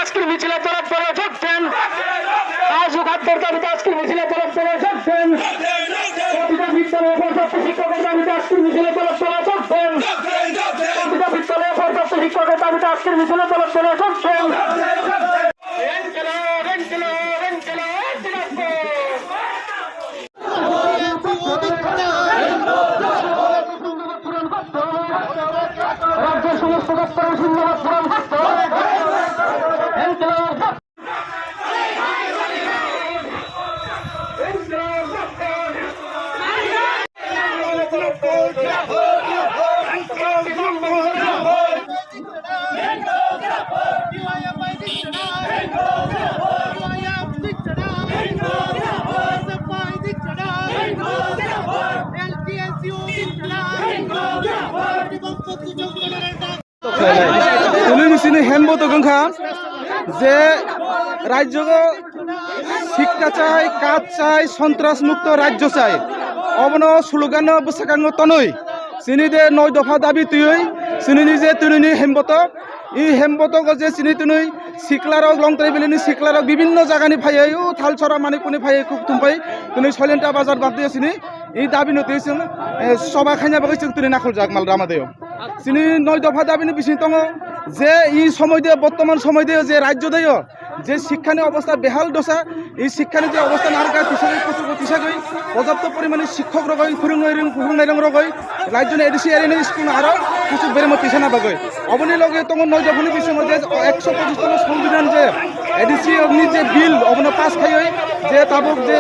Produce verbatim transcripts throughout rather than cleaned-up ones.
আজকের মিছিলে তরফ করে ঢুকছেন। আজ উঘাট্টর দাবিতে আজকের মিছিলে তরফ করে ঢুকছেন। প্রতিটা বিদ্যালয়ে পর্যাপ্ত শিক্ষকের দাবিতে আজকের মিছিলে তরফ করে ঢুকছেন। প্রতিটা বিদ্যালয়ে পর্যাপ্ত শিক্ষকের দাবিতে আজকের মিছিলে তরফ করে ঢুকছেন। ইনকিলাব, ইনকিলাব, ইনকিলাব। রাজ্যের সমস্ত দপ্তরের সিন্দাবাদ পূরণ করতে হবে। Tini ni sini hembo to gangkha je rajyo sikka chai, kaj chai, sontras mukto rajyo chai. Obono slogan no bwswkango tonwi. Chini de noi dopha dabi twiwi, chini ni je tini ni hembotok, i hembotogo je chini tini siklarok, Longtrai Valley ni siklarok bibinno jagani phaiwi, o Thalchora, Manikpurni phaiwi kuk thumpai, tini Soilenta Bazar bagdi chini i dabi no twi chwng, eh, soba khaina bagwi chwng tini nakhol jak mal rama deyo. Chini noi dopha dabi ni bising tongo je i somoi de, bottoman somoi de je rajyo deyo, je sikkani obostha behal dosa, ei sikkani je obostha narwkha, tisagwi kuchugo tisagwi, porjapto porimani sikkok rogoi, phwrwngnai rwng, phwrwngnai rwng rogoi, rajyoni A D C area ni school no aro kuchuk beremo tisana bagwi. Oboni loge tongo noi dophani bisingo je ekso pochish tono songbidhan je A D C ni je bill obono pass khaiwi je tabuk je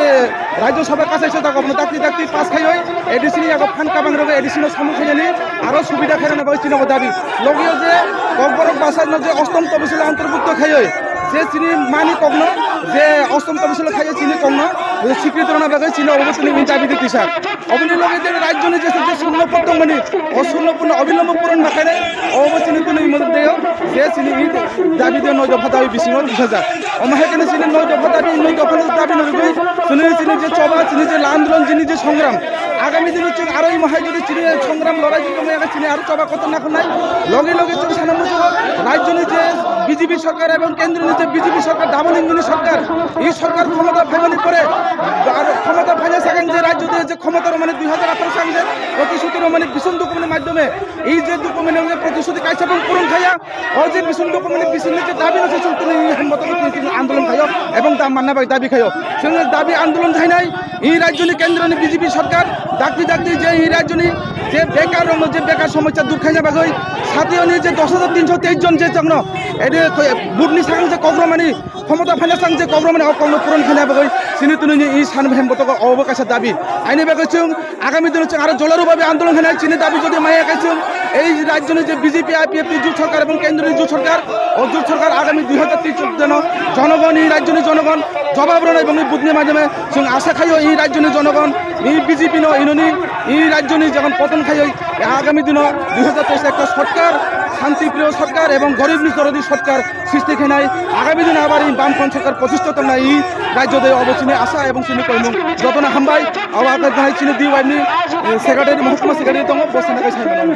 Rajya Sabha kasaisa jaga obono dakti dakti pass khaiwi A D C ni yago phan kabang rogoi A D C no samung khainani aro subida khairokna bagwi chini bo dabi. Logiyo je Kokborok basa no je ostom tobisil antorbukto khaiwi je chini mani kokno je ostom tobisil khaiwi chini kokno swikriti rwna bagwi chini obo chini dabi de kisa. Oboni loge je rajyoni je je surnopur tongmani, o surnopurno obilombo puron ma khainai, obo chini tini muduk deyo je chini i dabi de noi dopha dabi bisingo kisa jak. Omo hai khe chini noi dopha dabi, noi dopha dabi no rwgwi chini chini je choba, chini je andolon, chini je songram. Agami dino chwng aro imo hai jodi chini songram lorai jodi tongo, chini aro choba kotor na khwnai. Loge loge chwng sana muchungo, rajyoni je B J P sorkar ebong kendroni je B J P sorkar, double engine ni sorkar, ei sorkar khomota phaimani pore, aro khomota phaina sakang je rajyo de je khomota rw mani dui hajar atharo sang je protishuti rw mani bison document ni madhyome, ei je document ni protishuti kaisa bo puron khaya, o je bison document ni bison ni je dabi no se chwng tini hemboto tini andolon khayo ebong da manna bai dabi khayo. Chwng dabi andolon khainai, ei rajyoni kendroni B J P sorkar dakti dakti je ei rajyoni je bekar rokno je bekar somosya dur khaina bagwi satiyoni je dos hajar tinsho teis jon je chwngno ede butni sakang je kokromani khomota phaina sang je kokromani o kokno puron khaina bagwi chini tunini ei san hemboto obo kaisa dabi. Aini bagwi chwng agami dino chwng aro jolaru babe andolon khainai chini dabi jodi maya khe chwng ei rajyoni je B J P I P F T jut sorkar ebong kendroni jut sorkar, o jut sorkar agami dui hajar teis jono jonogon, ei rajyoni jonogon jobab rwna ebong butni madhyome chwng asa khaio ei rajyoni jonogon, ei B J P no inoni ei rajyoni jokhon poton khaio agami dino dui hajar teis ekta sorkar, shanti priyo sorkar ebong gorib ni dorodi sorkar srishti khainai, agami dino abar ei Bamfront sorkar protishtho tongnai ei rajyo de obo chini asa ebong chini koimung. Jotono hambai, abo agami chini D Y ni, eh, secretary, mohokuma secretary tongo, bo sana kai sai mano.